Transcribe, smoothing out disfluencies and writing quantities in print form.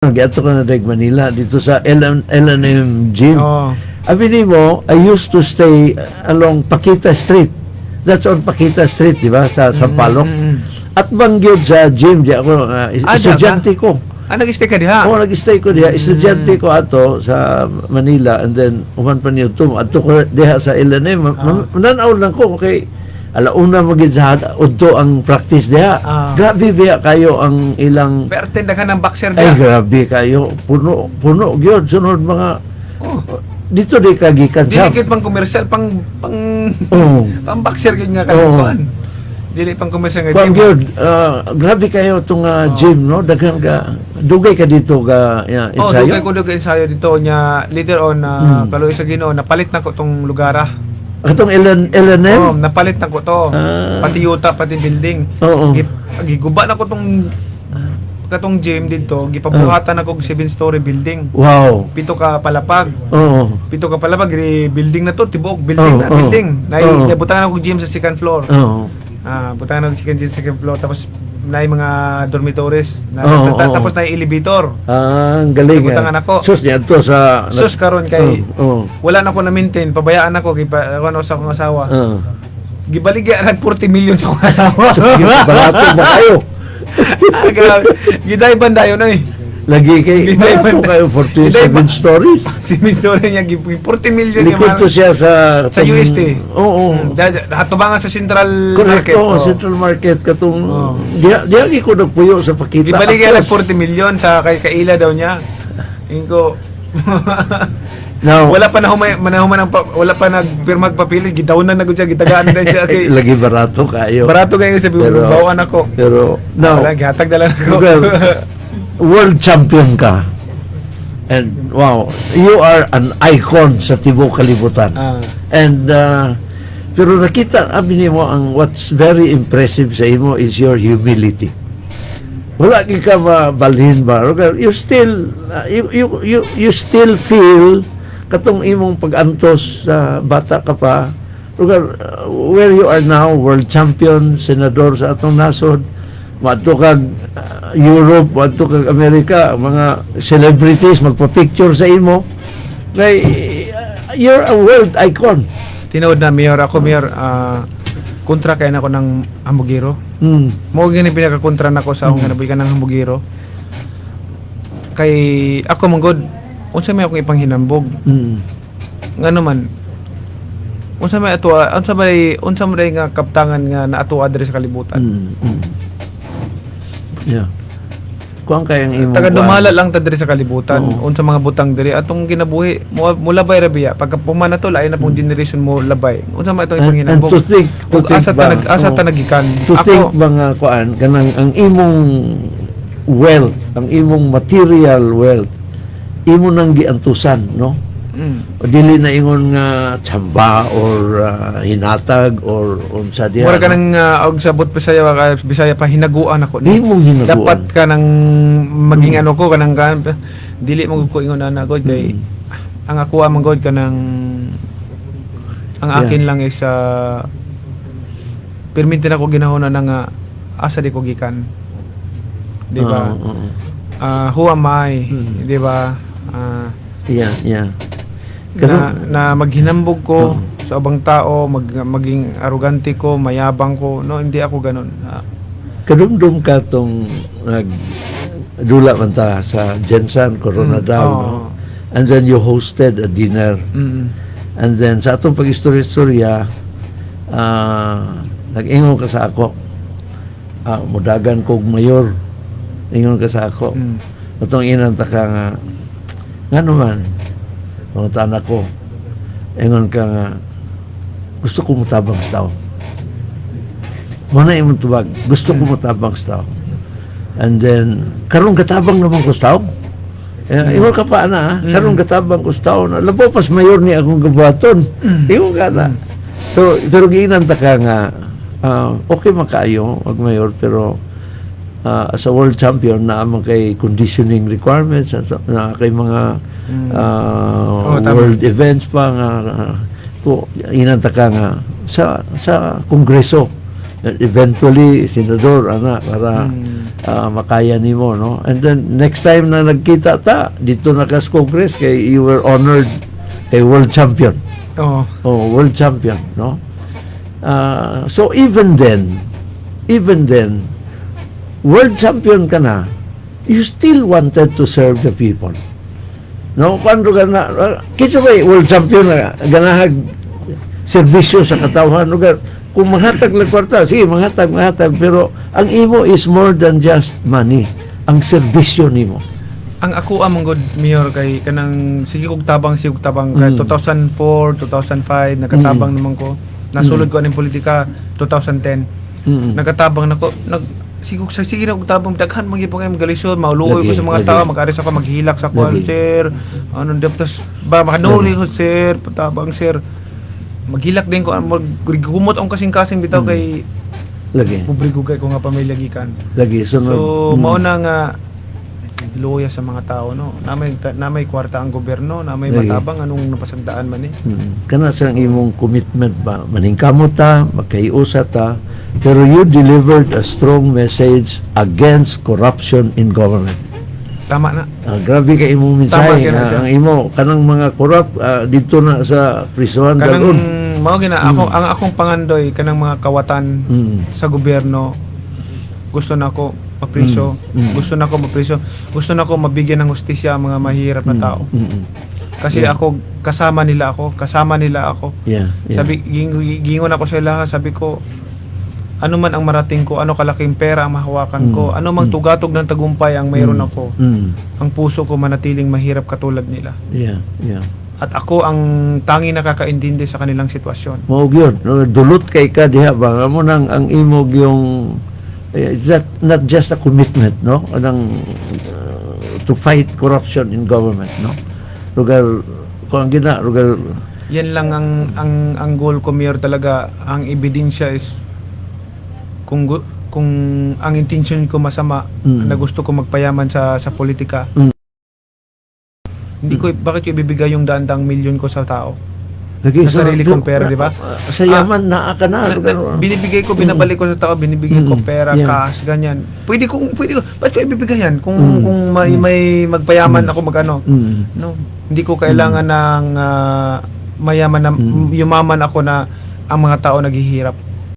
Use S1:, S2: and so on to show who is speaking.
S1: Giadto ko na deg Manila dito sa L&M Gym.
S2: Oo.
S1: Abi nimo, I used to stay along Paquita Street. That's on Paquita Street, di ba? Sa Sampaloc. At gyud sa gym di ako,
S2: Ah, diya ka?
S1: estudyante ko.
S2: Ah, nag-stay ka diha?
S1: Oo, nag-stay ko diha. Estudyante ko ato sa Manila and then human pa niyo to. Adto ko diha sa L&M. Nanaw lang ko kay alauna magid sa udto ang practice diha. Grabe biya kayo ang ilang
S2: Pero daghan ng boxer
S1: Ay,
S2: diha.
S1: Grabe kayo. Puno, puno gyud sunod mga dito di ka gikan
S2: Dili
S1: sa.
S2: gyud pang commercial, pang pang pang boxer gyud nga kuan. Dili pang commercial nga
S1: Kuan
S2: gym.
S1: Gyud, grabe kayo itong gym, no? Daghan ka, dugay ka dito ka yeah,
S2: Oh,
S1: ensayo.
S2: dugay ko dugay ensayo dito nya later on na kaluoy sa Ginoo napalit na ko tong lugar ah.
S1: Katong L&M?
S2: Oh, napalit na ko to. Pati yuta, pati building. Giguba na ko tong katong gym dito, gipabuhatan na ko og 7-story building. 7 ka palapag. 7 ka palapag, building na to, tibuok building na building. Nay butangan ako gym sa second floor. Ah, butangan ako second gym sa second floor, tapos naay mga dormitories, na, tapos naay elevator.
S1: Ah, ang galing.
S2: Nabutangan ako.
S1: Sus, niya to sa
S2: Sus karon kay wala na ko na maintain, pabayaan ako kay pa, ano sa akong asawa. Gibaligya nag 40 million sa akong asawa.
S1: So, barato ba kayo?
S2: Ah, grabe. Giday dayon ay.
S1: Lagi kay
S2: Giday
S1: barato kayo, 47 stories.
S2: Si Miss niya gi 40 million niya.
S1: Likod to siya sa
S2: Sa UST.
S1: Oo.
S2: Hatubangan sa Central
S1: Correct,
S2: Market.
S1: oo, Central Market katong diha diha gi ko nagpuyo sa Pakita.
S2: Gibaligya nag
S1: Across.
S2: 40 million sa kay Kaila daw niya. Ingo
S1: Now,
S2: wala pa na humay manahuman ang wala pa nagpirmag papilis, gidawnan na gud siya, gitagaan na siya kay
S1: lagi barato kayo.
S2: Barato kayo sabi bawaan ako.
S1: Pero now,
S2: Wala, gihatag na lang ako.
S1: Well, world champion ka. And wow, you are an icon sa tibuok kalibutan. And pero nakita abi nimo ang what's very impressive sa imo is your humility. Wala gyud ka mabalhin ba? You still you, you you you still feel katong imong pag-antos sa bata ka pa. Lugar, where you are now, world champion, senador sa atong nasod, moadto kag Europe, moadto kag Amerika, mga celebrities magpa-picture sa imo. Kay you're a world icon.
S2: Tinuod na, Mayor, ako, Mayor, kontra kay nako ng hambugiro. Mao gini pinakakontra nako sa akong kinabuhi ng hambugiro. Kay ako man gud, unsa may akong ipanghinambog? Ngano man unsa may ato, unsa may nga kaptangan nga naatoa diri sa kalibutan?
S1: Yeah. Kuan kay ang imong
S2: Taga
S1: kuan.
S2: dumala lang ta diri sa kalibutan. Unsa mga butang diri atong kinabuhi mo labay ra biya pagka pumana to, lain na pong generation mo labay, unsa may atong
S1: And
S2: ipanghinambog?
S1: to
S2: Ug
S1: think
S2: asa ta
S1: ba,
S2: nag asa ta nagikan?
S1: To
S2: Ako
S1: think mga kuan kanang ang imong wealth, ang imong material wealth, imo nang giantusan, no? O dili na ingon nga tsamba or hinatag or unsa diha.
S2: Mura ka
S1: no?
S2: nang og sabot Bisaya ka, Bisaya pa, hinaguan ako
S1: Di mong hinaguan.
S2: Dapat ka nang maging ano ko kanang kan dili mo ko ingon ana god kay ang ako man god kanang ang akin lang is pirminti na ko ginahuna na nga asa di ko gikan, di ba?
S1: Oo.
S2: Ah, who am I? Di ba? Na, na maghinambog ko sa ubang tao, maging arugante ko, mayabang ko, no, hindi ako ganun. Ah,
S1: Kadumdum ka tong nag dula man ta sa GenSan, Koronadal, no? And then you hosted a dinner. And then sa atong pag-istorya-istorya, nag-ingon ka sa ako, mudagan kog mayor. Ingon ka sa ako. Atong inanta ka nga, ngano man, mga ko, ingon ka nga, gusto ko mutabang sa tao. Mao na imong tubag, gusto ko mutabang sa tao. And then, karon katabang naman ko sa tao. Eh, ingon ka pa na, ah. Karon katabang ko sa tao. Na, labaw pas mayor ni akong gabuhaton. Ingon ka na. Pero giinanta ka nga, okay man kaayo mag mayor, pero as a world champion na man kay conditioning requirements at na kay mga
S2: Oo, tama.
S1: World events pa nga ko inanta ka nga sa kongreso, eventually senador ana para Makaya nimo, no? And then next time na nagkita ta dito na kas Congress kay you were honored kay world champion.
S2: Oo.
S1: Oh, world champion, no? So even then, world champion ka na, you still wanted to serve the people. No, paano ka na, kinsa ba world champion na ganahag serbisyo sa katawhan, lugar kung manghatag lang kwarta, sige, manghatag, manghatag, pero ang imo is more than just money. Ang serbisyo nimo.
S2: Ang ako among good, Mayor, kay kanang sige kog tabang kay 2004, 2005 nakatabang naman ko. Nasulod ko aning politika 2010. Nagatabang nako, nag sige sa sige na kog tabang, daghan man gyud pa galisod, mauluoy ko sa mga tao, mag-aris ako, maghilak sa kuan, "Sir, ano tapos ba makanuli ko, sir, patabang, sir." Maghilak din ko, mag kumot ang kasing-kasing bitaw kay pobre ko kay ko nga pamilya gikan.
S1: Sunod.
S2: So mao na nga luya sa mga tao, no, na may kwarta ang gobyerno, na may matabang, anong napasagdaan man eh.
S1: Kana sa imong commitment ba, maningkamot ta, magkaiusa ta, pero you delivered a strong message against corruption in government.
S2: Tama na.
S1: Ah, grabe ka imong
S2: Tama
S1: mensahe
S2: kay na
S1: nga
S2: siya.
S1: Ang imo kanang mga corrupt dito na sa prisuhan
S2: Kanang
S1: dalon.
S2: mao gina ako, ang akong pangandoy kanang mga kawatan sa gobyerno, gusto na ako mapriso. Gusto na ako mapriso, gusto na ako mabigyan ng hustisya ang mga mahirap na tao kasi ako, kasama nila ako, kasama nila ako. Sabi gingon ako sa ila, sabi ko, ano man ang marating ko, ano kalaking pera ang mahawakan ko, ano mang tugatog ng tagumpay ang mayroon ako, ang puso ko manatiling mahirap katulad nila. At ako ang tangi nakakaintindi sa kanilang sitwasyon.
S1: Mao gyud, no, dulot kay ka diha ba nga mo nang ang imog yung it's not just a commitment, no, anang to fight corruption in government, no, lugar kung ang gina lugar.
S2: Yan lang ang goal ko, Mayor, talaga. Ang ebidensya is kung ang intention ko masama na gusto ko magpayaman sa politika. Hindi ko, bakit ko ibibigay yung daan-daang milyon ko sa tao?
S1: Lagi,
S2: Sa sarili kong pera, di ba?
S1: Sa yaman naa ka na, lugar.
S2: Binibigay ko, binabalik ko sa tao, binibigay ko pera, cash, ganyan. Pwede ko, ba't ko ibibigay yan? Kung, kung may magpayaman ako, magano. No, hindi ko kailangan ng mayaman na yumaman ako na ang mga tao naghihirap.